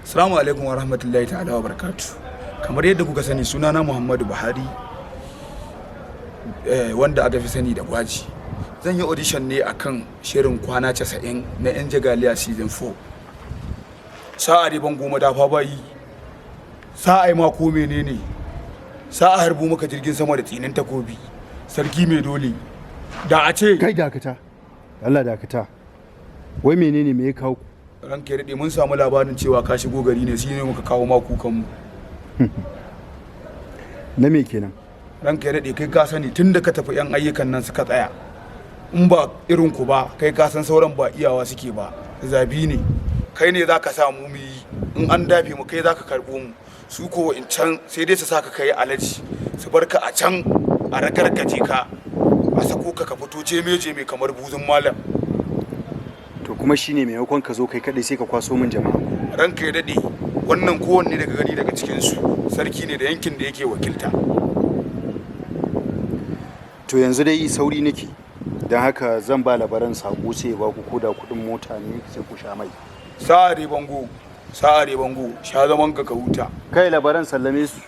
Assalamu alaikum wa rahmatullahi ta'ala wa barakatu. Kamar yadda kuka sani, sunana Muhammadu Buhari, wanda aka fi sani da Gwaji. Zan yi audition ne akan shirin Kwana 90 na 'Yan Jagaliya season 4. Sa'a dai bango madafa bayi. Sa'a ma ko menene? Sa'a harbo maka jirgin sama da tsinin takobi. Sarki mai dole. Da a ce Kai, dakata. Allah, dakata. Wai menene, me ya kawo ku? Ranka ya daɗe, mun samu labarin cewa ka shigo gari ne, shi ne muka kawo ma kukanmu. Na me kenan? Ranka ya daɗe, kai ka sani tun da ka tafi 'yan ayyukan nan suka tsaya. In ba irin ku ba, kai ka san sauran ba iyawa suke ba, zabi ne. Kai ne za ka sa mu mu yi, in an dafe mu kai za ka karɓo mu. Su ko in can sai dai su sa ka kai alaji, su bar ka a can a ragargaje ka, a sako ka ka fito jeme jeme kamar buzun malam. To kuma shine maimakon ka zo kai kadai sai ka kwaso min jama'a? Ranka ya daɗe, wannan kowanne daga gani daga cikinsu sarki ne da yankin da yake wakilta. To yanzu dai sauri nake, don haka zan ba Labaran sako sai ya ba ku koda kuɗin mota ne, sai ku sha mai. Sa'are bango, sa'are bango, sha zaman ka ka huta. Kai Labaran, sallame su.